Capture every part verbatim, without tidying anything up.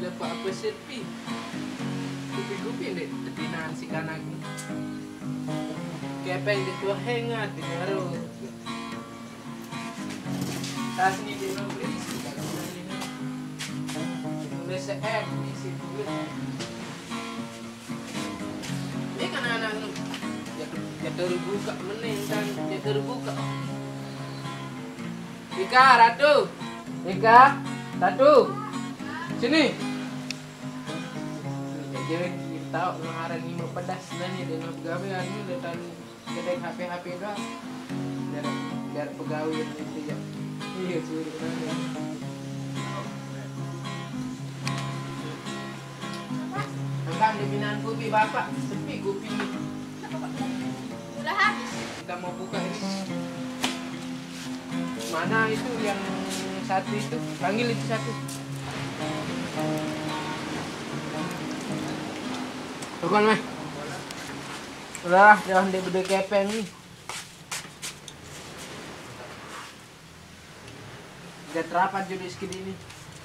Dapat apa sepi? Kupi-kupi dek tepinan si kanak ni. Kepeng dek tua hengat di ngaro. Tas ni dek no berisi kalau ni. Mulai se-, eh, isi duit. Ini kan anak-anak ni. Ya, ya terbuka meneng kan, ya terbuka. Ika, Ratu. Ika, Ratu. Sini. Jadi kita ngaran ni pedas dan ni dengan pegawai anu datang kedai H P-H P doang. Biar, biar pegawai itu ya. Iya, suruh nanya. Enggak, di binaan kupi bapak, sepi kupi. Udah habis. Kita mau buka ini. Mana itu yang satu itu? Panggil itu satu. Bukan, meh. Udah, jangan dia beda kepeng ni. Dia rapat juga sekali ni.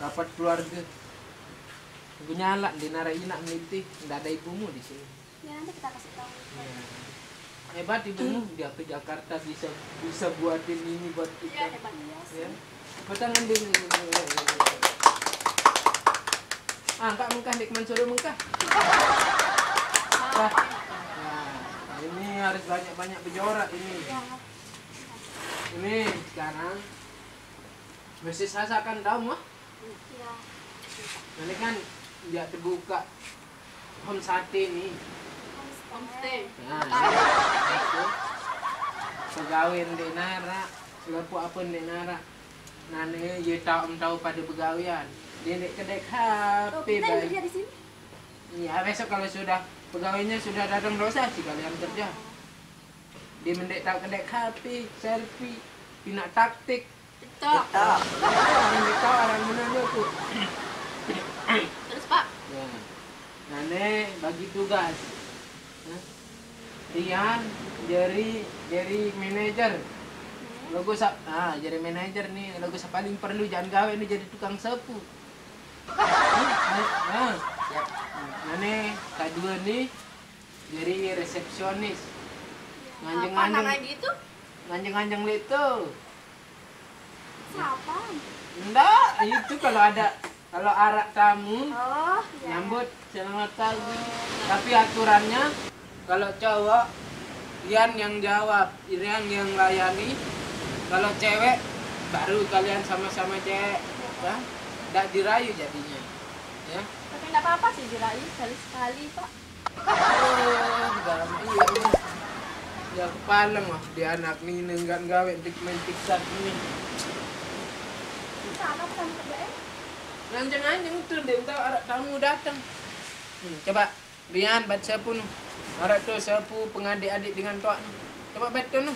Rapat keluarga. Aku nyala, di nara inak meliti. Ndak ada ibumu di sini. Ya, nanti kita kasih tahu. Ya. Hebat ibumu, dia ke Jakarta bisa, bisa buatin ini buat kita. Iya, hebat. Iya sih. Ya. Petangan dulu. Ah, enggak mengkah, dek Mansur mengkah. Nah, ini harus banyak-banyak berjorak ini. Iya. Ini sekarang masih sasakan tahu mah? Iya. Ini kan dia terbuka home sate ni. Homestay. Nah, itu. Pegawai ndek nara, selepu apa ndek nara. Nane ye tahu em tahu pada begawian. Dia ndek kedek Oh, H P kita yang bae. Kerja di sini? Iya, besok kalau sudah pegawainya sudah datang dosa sih kalian kerja. Dia mendek tak kedek H P, selfie, pinak taktik. Betul. Betul. Orang betul, orang benar tu. Terus, Pak? Ya. Nah, ni bagi tugas. Hah? Rian, Jerry, Jerry manager. Hmm. Lagu sap, ah, Jerry manager ni, lagu sap paling perlu jangan gawe ni jadi tukang sapu. Hah? Ah. Siap. Nah, ni kedua ni, Jadi resepsionis. Apa nganjeng-nganjeng namanya itu? Nganjeng-nganjeng itu. Siapa? Enggak, itu kalau ada, kalau arak tamu, oh, ya, nyambut, selamat pagi. Tapi aturannya, kalau cowok, Rian yang jawab, Rian yang layani. Kalau cewek, baru kalian sama-sama cewek, ya. Enggak dirayu jadinya. Ya. Tapi enggak apa-apa sih dirayu sekali-sekali, Pak. Oh, gampang. Ya, kepala mah di anak ni nenggan gawe dik main tiksak ni. Sama sama ke B M. Nganjeng-nganjeng tu, dia tahu arak tamu datang. Hmm, coba, Rian, bat sapu nu. Arak tu sapu pengadik-adik dengan tuak nu. Coba bat tu nu.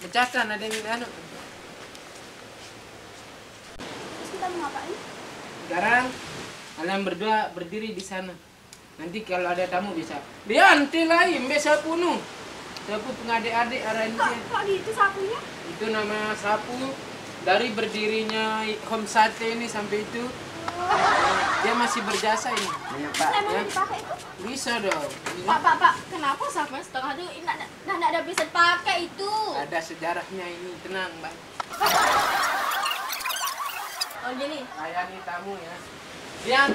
Becakan ada yang anu. Terus kita mau ngapain? Sekarang, kalian berdua berdiri di sana. Nanti kalau ada tamu bisa. Dia nanti lain, be sapu nu. Sapu pengadik-adik arahin. Kok, dia. Kok gitu sapunya? Itu nama sapu dari berdirinya Home Sate ini sampai itu. Oh. Dia masih berjasa ini. Iya, Pak. Bisa emang dipakai itu? Bisa dong. Pak, Pak, Pak, kenapa sapunya setengah dulu? Ini ndak, ndak, ndak ada bisa dipakai itu. Ada sejarahnya ini, tenang, Bang. Oh, gini. Layani tamu ya. Rian,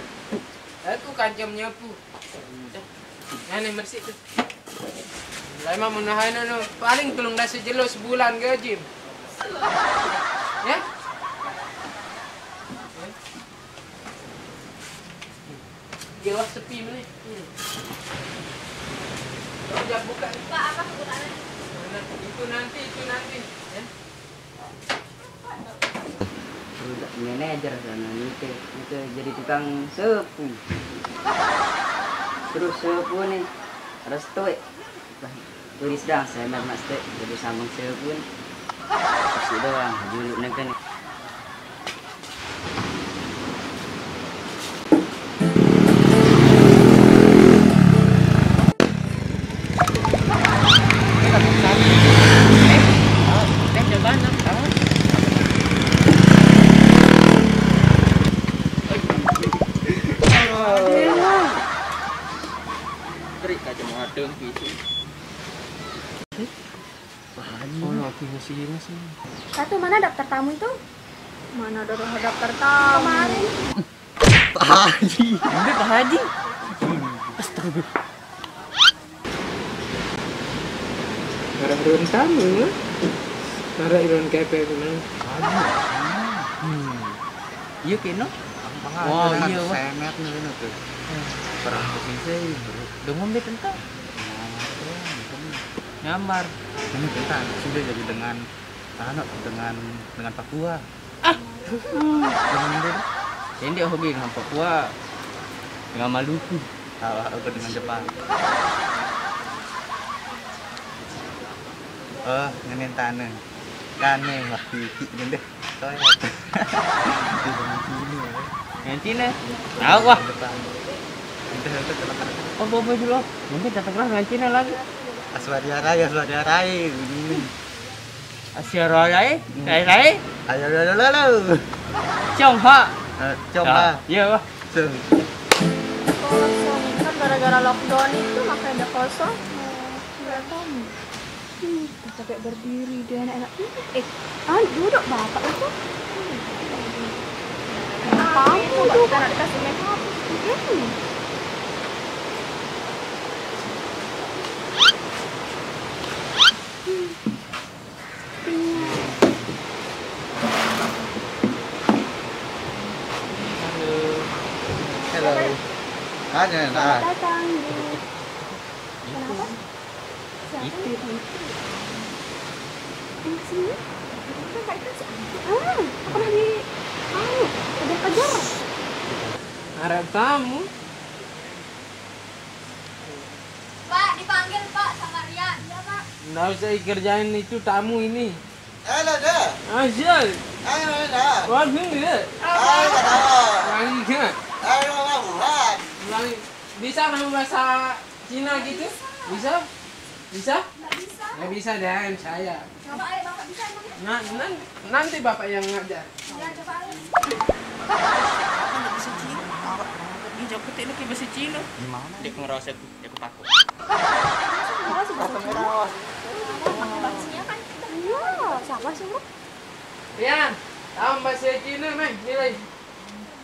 aku kancam nyapu. Nah, ni bersih tu. Lah, emang menahan anu, paling tolong dah sejelo sebulan gaji. Ya? Dia wah sepi ni. Kau jangan buka ni. Pak, apa kegunaannya? Itu nanti, itu nanti. Ya? Udah manajer sana, itu, itu jadi tukang sapu. Terus sapu ni, restu, eh. Wah, tulis dah, saya nak, nak step, jadi sambung sapu ni. Kasih doang, dulu neken. Dong gitu. Wah, anjing. Oh, aku masih masih. Satu, mana daftar tamu itu? Mana ada daftar tamu? Kemarin. Pak Haji. Ini Pak Haji. Astaga. Arah ruang tamu, eh? Arah ruang K P M, eh? Haji. Hmm. Iya, keno. Oh, iya, wah. Semet nih, ini tuh. Hmm. Perang posisi, bro. Udah ngombe tentang. Nah, itu, itu. Nyambar. Ini tentang sudah jadi dengan, anu, dengan, dengan Papua. Ah. Dengan dia. Jadi hobi dengan Papua, dengan Maluku. Kalau aku dengan Jepang. Oh, ngenin tanah. Kan nih, waktu itu, ini deh. Soalnya. Di Cina, ya. Yang Cina? Tahu, wah. Jepang. Itu, itu, itu. Oh, bawa baju lo. Mungkin datang lah dengan Cina lagi. Aswadia Rai, Aswadia Rai. Ini. Asia Raya, eh? Hmm. Rai, Rai? Ayo, lo, lo, lo, lo. Ciong Ha. Eh, Ciong Ha. Ya. Iya, wah. Tuh. Kosong. Kan gara-gara lockdown itu makanya udah kosong. Nggak tahu. Hmm, capek berdiri dia anak-anak. Eh, ah, duduk bapak itu. Apa itu? Kita dikasih make up. Hmm. Halo. Halo. Ada, nah. Selamat datang di, kenapa? Siapa? Itu. Yang sini? Itu kan Kak Ika si Anti. Ah, pernah di, anu, kejar-kejar. Harap kamu. Pak, dipanggil, Pak, sama Rian. Iya, Pak. Nggak usah dikerjain itu tamu ini. Ayo, dah. Asyik. Ayo, dah. Waduh, ya. Ayo, dah. Lagi, ya. Ayo, dah, buat. Lagi. Bisa kamu bahasa Cina gitu? Bisa? Bisa? Nggak bisa. Nggak bisa deh, saya. Coba, ayo, Bapak bisa emang? Nah, nan-, nanti Bapak yang ngajar. Iya, coba, ayo. Bapak nggak bisa Cina. Bapak, dia jawab ketik lu kayak bahasa Cina. Gimana? Dia ngerasa tuh, dia kepaku. Ngerasa bahasa Cina. Apa, pakai bahasa Cina kan? Iya, siapa sih lu? Rian, tahu bahasa Cina, meh, nilai.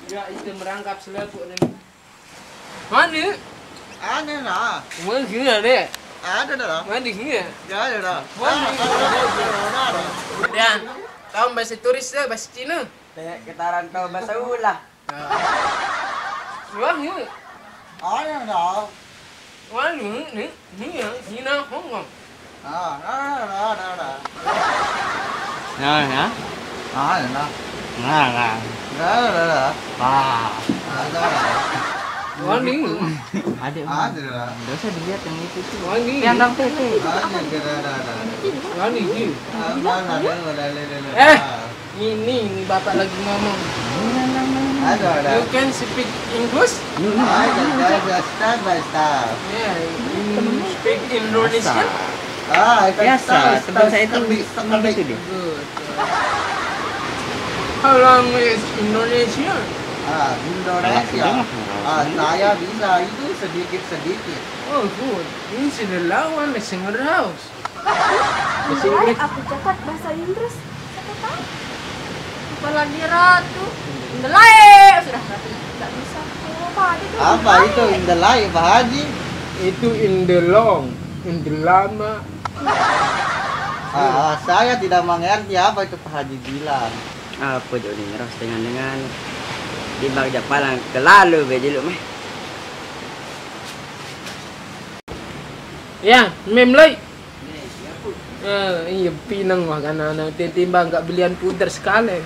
Ya, itu merangkap selepu nih. Mana? Ada lah. Mana sini ada? Ada dah. Mana sini? Ya, ada dah. Mana? Ah, ada, ada, ada, ada. Rian, tahu bahasa turis ya, bahasa Cina? Teh, kita rantau bahasa ulah. Nah. Wah, ni. Ada dah. Wah, ni, ni, ni, ya, Cina, Hong Kong. Ah, ada, ada, ada, ada. Nah, ya. Ah, ada. Nah, nah. Ada, ada, ada. Wah. Ada, ada. Wah, ni. Ada, ada dah. Nggak usah dilihat yang itu tuh. Wah, ni. Yang dang tete. Ada, ada, ada, ada. Wah, ni. Ada, ada, ada, ada, ada. Eh. Ah. Ini, ini bapak lagi ngomong. Ada, ada. You can speak English? Ada, ada, ada. Step by step. Yeah, you speak Indonesian? Ah, I can. Biasa, step by teman saya itu step by step. Begitu deh. Good. How long is Indonesia? Ah, Indonesia. Ah, saya bisa itu sedikit-sedikit. Oh, good. Ini sudah lawan, Mister House. Mulai aku cakap bahasa Inggris, siapa tahu? Apalagi Ratu. Delay, sudah nggak, nggak bisa. Apa aja tuh? Apa itu in the light, Pak Haji? Itu in the long, in the lama. Ah, saya tidak mengerti apa itu Pak Haji bilang. Apa jadi ngeras dengan-dengan di bawah japalan kelalu be dulu meh. Ya, mem lai. Eh, iya, pinang wah kan anak timbang gak belian puter sekali.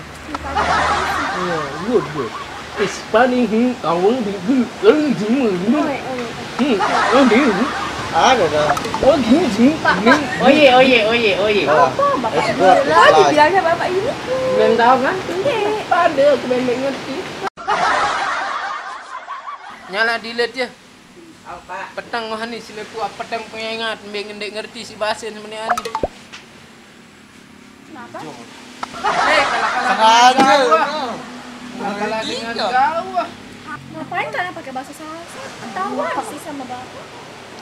Iya, good, good. Ispani, hmm, tawang di, hmm, hmm, hmm, hmm. Hmm, oh, di, hmm. Ada dah. Oh, di, hmm. Pak, Pak. Oye, oye, oye, oye. Ah, apa, Bapak? It's good. Lagi biasa Bapak ini. Belum tahu kan? Iya. Pada aku belum ngerti. Nyala delete ya. Apa? Petang wah ni selepu petang pengengat, mbek ngendek ngerti si bahasa ni meni ani. Kenapa? Eh, kalah-kalah dengan gaul, ah. Kalah-kalah dengan gaul, ah. Ngapain kalian pakai bahasa Salsa? Ketahuan sih sama bapak.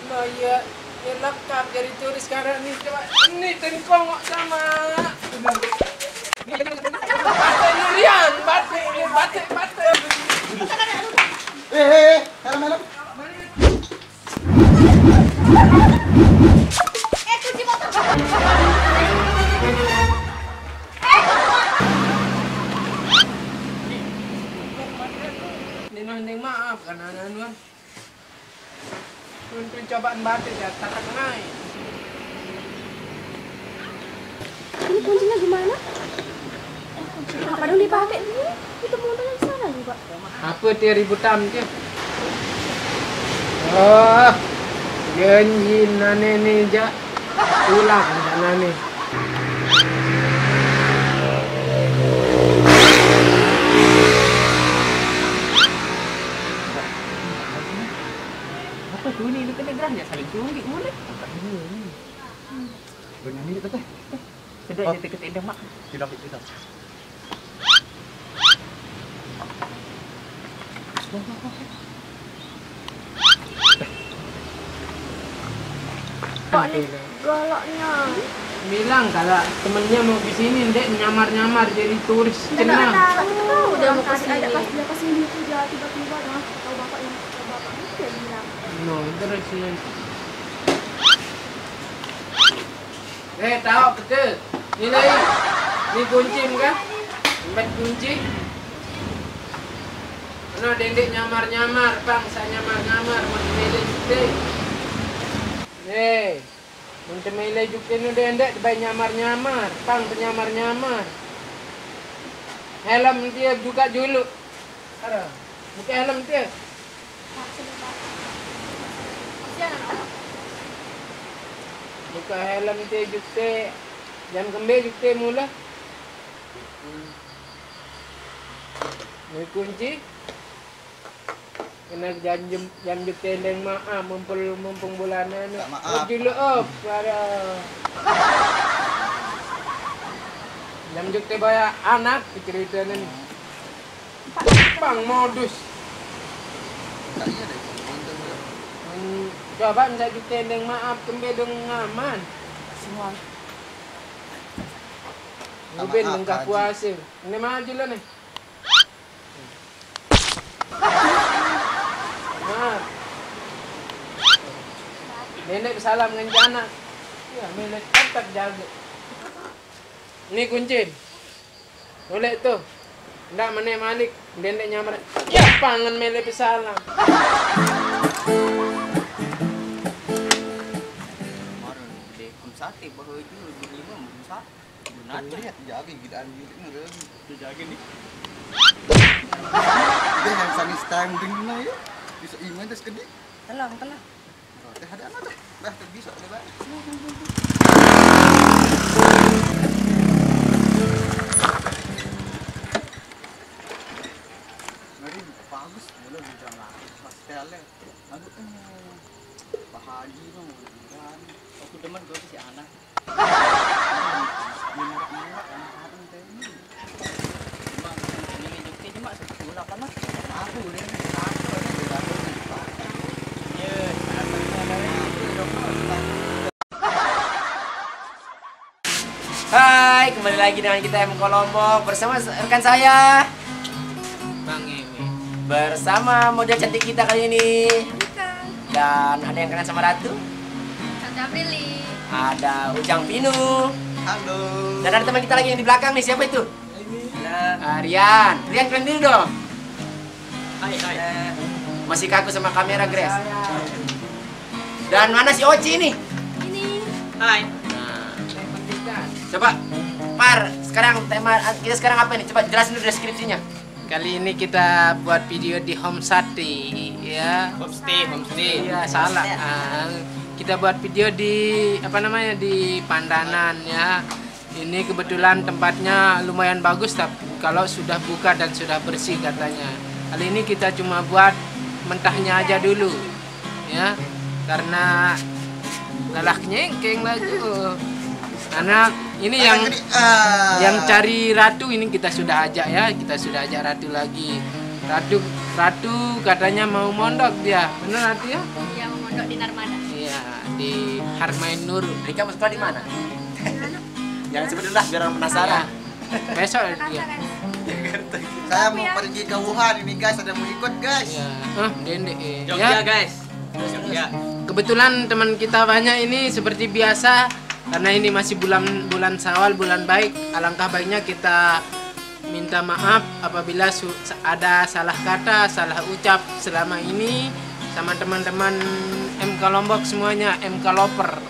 Oh iya, ya lengkap jadi turis sekarang nih. Coba ini tengkongok sama. Batik durian, batik, batik, batik. Eh, eh, eh, helm, helm. Eh, kunci motor. Ini nanti maaf karena anuan. Untuk cobaan batik ya, tatak naik. Ini kuncinya gimana? Kenapa dong dipakai ini? Itu motornya di sana juga. Apa dia ributan dia? Oh, janji nane ni jak pulang nane. Apa tu ni? Lu kena gerah je saling tunjuk mulai. Angkat dulu ni. Bernyanyi dekat teh. Sedap je teka-teka mak. Tidak, tidak. Pak ni galaknya. Bilang kalau temennya mau ke sini, dek nyamar-nyamar jadi turis. Cenah. Tahu dia mau ke sini. Pas dia pas ini tuh dia tiba-tiba dah tahu bapak yang tahu bapak itu dia bilang. No, terus ni. Eh, tahu ke? Ni lagi. Ni kunci kan? Empat kunci. Mana dendek nyamar-nyamar, pang sa nyamar-nyamar, mau milih deh. Eh. Mun temele juke nu dendek bae nyamar-nyamar, pang nyamar-nyamar. Helm dia juga juluk. Ara, buka helm dia. Buka helm dia juke. Jam kembe juke mula. Ni kunci. Kena janjem janjuk tendeng maaf mumpul mumpung bulan anu. Tak maaf. Juluk op. Ada. Janjuk teh baya anak cerita ni. Pang modus. Tak iya deh. Untung dulu. Hmm, coba minta tendeng maaf kembe dong ngaman. Semua. Ubin Maaf, lengkah Haji. Puasa. Ini maju lah nih. Nah. Nenek salam ngencana. Ya, nenek tetap jaga. Ini kunci. Boleh tuh. Ndak menek malik, nenek nyamar. Ya, pangan mele pesalam. Kemarin deh, kun sate baru itu lima belum sate. Belum ada. Lihat jaga gidaan gitu ngeren. Itu jaga nih. Dia yang sanis time ding na ya. Bisa iman terus gede. Telang, telang. Oh, teh ada anak teh. Bah, teh bisa deh, Bah. Mari bagus, boleh bicara lagi. Pas tele. Aku tuh Pak Haji no, kan. Aku demen gue si anak. Ini murah-murah anak-anak teh ini. Cuma ini juga cuma sepuluh apa lah. Aku udah ini aku ini udah aku ini. Ya, datang dari aku dong. Hai, kembali lagi dengan kita M K Lombok bersama rekan saya Bang ini. bersama model cantik kita kali ini. Dan ada yang kenal sama Ratu, Tante Aprili. Ada Ujang Pinu, Halo. Dan ada teman kita lagi yang di belakang nih, siapa itu? Nah, Ah, Rian. Rian, keren dulu dong. hai hai. Masih kaku sama kamera, Grace. Dan mana si Oci ini? Ini Hai. Nah, coba, Par, sekarang tema kita sekarang apa nih? Coba jelasin dulu deskripsinya. Kali ini kita buat video di Homestay, ya. Homestay, homestay. Iya, salah. Ah, kita buat video di apa namanya, di Pandanan, ya. Ini kebetulan tempatnya lumayan bagus, tapi kalau sudah buka dan sudah bersih katanya. Kali ini kita cuma buat mentahnya aja dulu, ya, karena galak nyengkeng lagi. Karena ini yang Ah. yang cari Ratu ini kita sudah ajak, ya, kita sudah ajak Ratu lagi. Ratu Ratu katanya mau mondok dia, bener, Ratu, ya? Iya, mau mondok di Narmada. Di Harmain Nur. Rika mau sekolah di mana? Jangan sebut dulu lah, biar orang penasaran. Besok dia. Saya mau pergi ke Wuhan ini guys, ada mau ikut guys. Ya, ah, dendek eh. Jogja Ya. Guys. Jogja. Kebetulan teman kita banyak ini seperti biasa, karena ini masih bulan bulan Syawal, bulan baik. Alangkah baiknya kita minta maaf apabila su- ada salah kata, salah ucap selama ini sama teman-teman M K Lombok semuanya, M K Loper.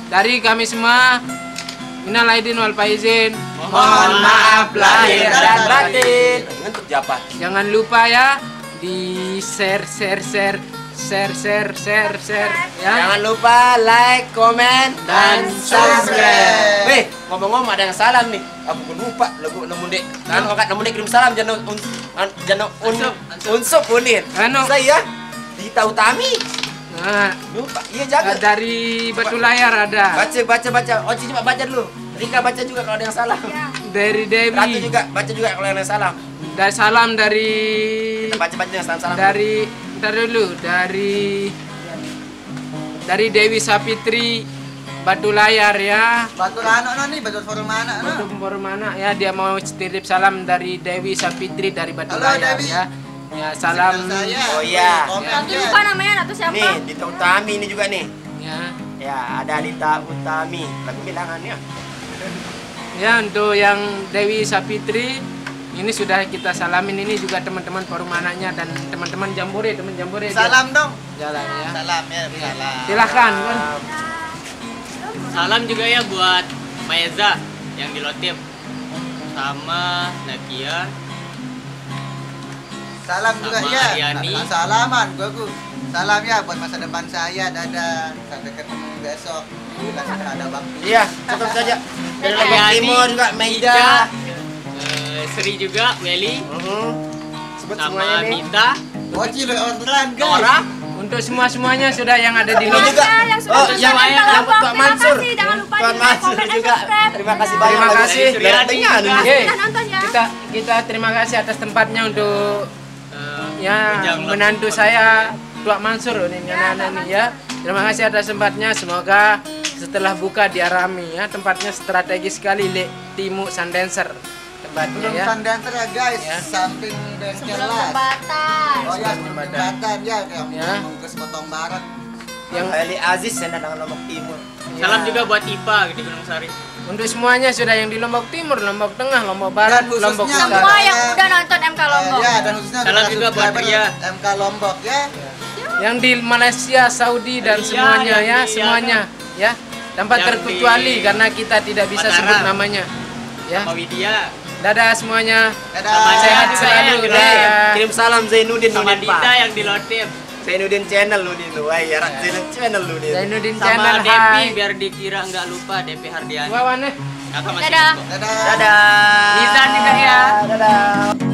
Dari kami semua, minal aidin wal faizin. Mohon maaf lahir dan batin. Ngentuk siapa? Jangan lupa ya, di share share share share share share share ya. Jangan lupa like, komen, dan Dan subscribe. Weh, ngomong-ngomong ada yang salam nih. Aku lupa lagu nemu dek. Kan angkat nemu dek kirim salam, jangan un, an- jangan un, Unsuk, unsuk unin. Anu. Saya Dita Utami. Nah, Lupa. Iya, jaga. dari Batu Layar ada. Baca, baca, baca. Oci, coba baca dulu. Rika, baca juga kalau ada yang salah. Dari Ratu Dewi. Juga, baca juga kalau ada yang salah. Dari salam dari Kita baca, baca yang salam-salam. dari ntar dulu dari dari Dewi Sapitri Batu Layar ya. Batur anak no nih, batur forum anak no. Untuk Permana ya, dia mau titip salam dari Dewi Sapitri dari Batu Halo, Layar Dewi. Ya. Ya, salam. Saya. Oh, iya. Komen, Nanti guys. Lupa namanya atau siapa? Nih, Dita Utami ini juga nih. Ya. Ya, ada Dita Utami. Lagu bilangannya. Ya, untuk yang Dewi Sapitri ini sudah kita salamin, ini juga teman-teman Perumananya dan teman-teman Jambore, teman Jambore. Salam dong. Jalan ya. Salam ya, salam. Silahkan kan. Salam juga ya buat Maeza yang di Lotim, sama Nakia. Salam juga Sama ya. Aryani. Nah, salaman gua gua. Salam ya buat masa depan saya. Dadah. Sampai ketemu besok. Kita sudah ada bakti. Iya, cukup saja. Dari Lombok Aryani, Timur juga, Meida. Ica, eh, Sri juga, Welly, Mhm. Sebut sama semuanya nih. Mita, Bocil orderan guys. Nora. Untuk semua-semuanya sudah yang ada di Ini Lombok. juga. Yang sudah Oh, nonton yang, Bang yang Kelompok, Tuan terima Mansur. kasih. Jangan lupa Tuan di Mansur komen dan juga. subscribe. Terima kasih Terima banyak. kasih. Dari Tengah nih. Oke, Sudah nonton ya. kita kita terima kasih atas tempatnya untuk eh, ya Ujang menantu Lombok. Saya, Tuak Mansur ini Ya, anak Tuak ini ya. Terima kasih atas tempatnya. Semoga setelah buka dia rame ya. Tempatnya strategis sekali, Lek Timu Sundancer tempatnya Belum ya. Sundancer ya guys, Ya. samping bengkel Sebelum lah. jembatan. Oh ya, sebelum jembatan ya, yang Ya. Bungkus Potong Barat. Yang Eli Aziz, saya datang Lombok Timur. Salam Ya. Juga buat Ipa di Gunung Sari. Untuk semuanya sudah yang di Lombok Timur, Lombok Tengah, Lombok Barat, Dan khususnya Lombok Utara. Semua yang udah nonton M K Lombok. Ya, dan khususnya Salam para juga buat subscriber Ria. M K Lombok ya. Yang di Malaysia, Saudi dan Ria, semuanya yang ya, di- semuanya ya. Tanpa Yang terkecuali di karena kita tidak bisa Mataram. Sebut namanya. Ya. Sama Widya. Dadah semuanya. Dadah. Sehat selalu. Ria. Dah. Kirim salam Zainuddin Sama Nudin, Dita Pak. Yang di Lotim. Zainuddin Channel Nudin lu. Wah, ya, Zainuddin Channel Nudin. Zainuddin Sama Channel, Depi, hai. Biar dikira nggak lupa, Depi Hardian. Wawan eh. Kakak masih Dadah. Lombok. Dadah. Dadah. Nizar juga ya. Dadah.